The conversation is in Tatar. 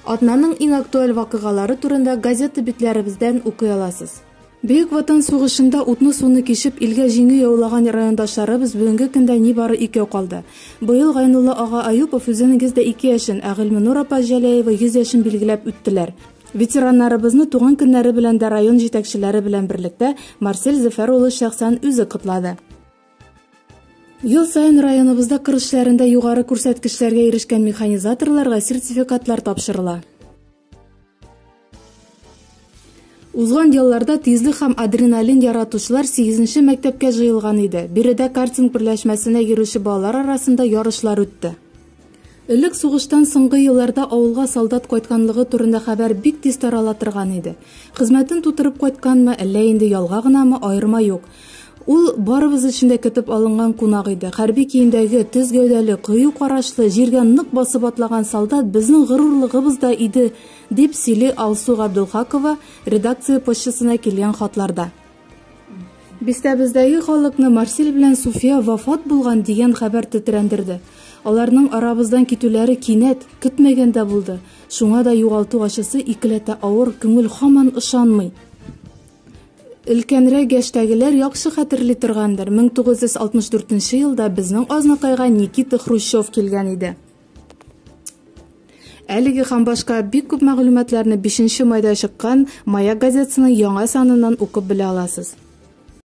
Атнаның иң актуаль вакыйгалары турында газета битләребездән укый аласыз. Бөек Ватан сугышында утны-суны кичеп, илгә җиңү яулаган райондашларыбыз бүгенге көндә нибары икәү калды. Быел Гайнулла ага Аюпов үзенең 102 яшен, ә Гыйльменур апа Җәләева 100 яшен билгеләп үттеләр. Ветераннарыбызны туган көннәре белән дә район җитәкчеләре белән берлектә Марсель Зөфәр улы шәхсән үзе котлады. Ел саен районыбызда кыр эшләрендә югары күрсәткечләргә ирешкән механизаторларга сертификатлар тапшырыла. Узган елларда тизлек һәм адреналин яратучылар сигезенче мәктәпкә җыелган иде. Биредә картинг берләшмәсенә йөрүче балалар арасында ярышлар үтте. Элек сугыштан соңгы елларда авылга солдат кайтканлыгы турында хәбәр бик тиз тарала торган иде. Хезмәтен тутырып кайтканмы, әллә инде ялга гынамы, аерма юк. Ул барыбыз өчен дә көтеп алынган кунак иде. Хәрби киемдәге, төз гәүдәле, кыю карашлы, җиргә нык басып атлаган солдат безнең горурлыгыбыз да иде, дип сөйли Алсу Габдулхакова редакция почтасына килгән хатларда. Бистәбездәге халыкны Марсель белән Суфия вафат булган дигән хәбәр тетрәндерде. Аларның арабыздан китүләре кинәт, көтмәгәндә булды. Шуңа да югалту ачысы икеләтә авыр, күңел һаман ышанмый. Өлкәнрәк яшьтәгеләр яхшы хәтерли торгандыр, 1964 нче елда безнең Азнакайга Никита Хрущев килгән иде. Әлеге һәм башка бик күп мәгълүматларны 5 майда чыккан Маяк газетасының яңа саныннан укып белә аласыз.